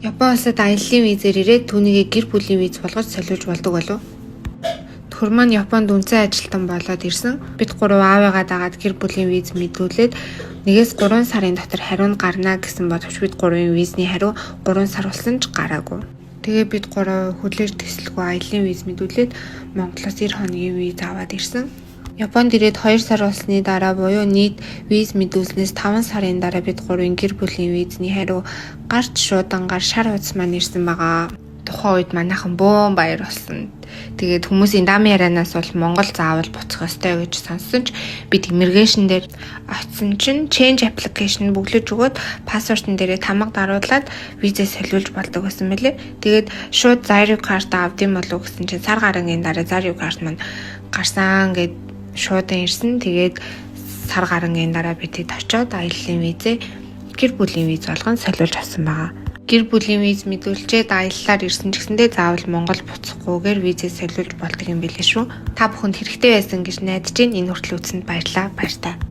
Япон улсад аяллын визээр ирээд түүнийгээ гэр бүлийн виз болгож солиулж болдог болов уу? Нөхөр маань Японд үндсэн ажилтан болоод ирсэн. Бид гурав аавыгаа дагаад гэр бүлийн виз мэдүүлээд 1-3 сарын дотор хариу нь гарна гэсэн боловч бид гурвын визний хариу 3 сар болсон ч гараагүй. Тэгээ бид гурав хүлээж тэсэлгүй аяллын виз мэдүүлээд Монголоос 90 хоногийн виз аваад ирсэн. Японд ирээд 2 сар болсны дараа буюу нийт виз мэдүүлснээс 5 сарын дараа бид гурвын гэр бүлийн визний хариу гарч шуудангаар шар хуудас маань ирсэн байгаа. Тухайн үед манайхан бөөн баяр болсон. Тэгээд хүмүүсийн дам ярианаас бол Монгол заавал буцах ёстой гэж сонссон ч бид immigration дээр очисон чинь change application бөглөж өгөөд паспортон дээрээ тамга даруулаад визээ солиулж болдог байсан мэлээ. Тэгээд шууд 在留 карт авдсан болов гэсэн чинь сар гарангийн дараа 在留 карт маань гарсан гэд шуудан ирсэн. Тэгээд сар гарангийн дараа бид тэд очиод аяллын визээ гэр бүлийн виз болгон солиулж авсан байгаа. Гэр бүлийн виз мэдүүлчээд аяллаар ирсэн ч гэсэндээ заавал Монгол буцахгүйгээр визээ солиулж болдог юм билээ шүү. Та бүхэнд хэрэгтэй байсан гэж найдаж байна. Энэ хүртэл үзсэнд баярлалаа. Баяртай.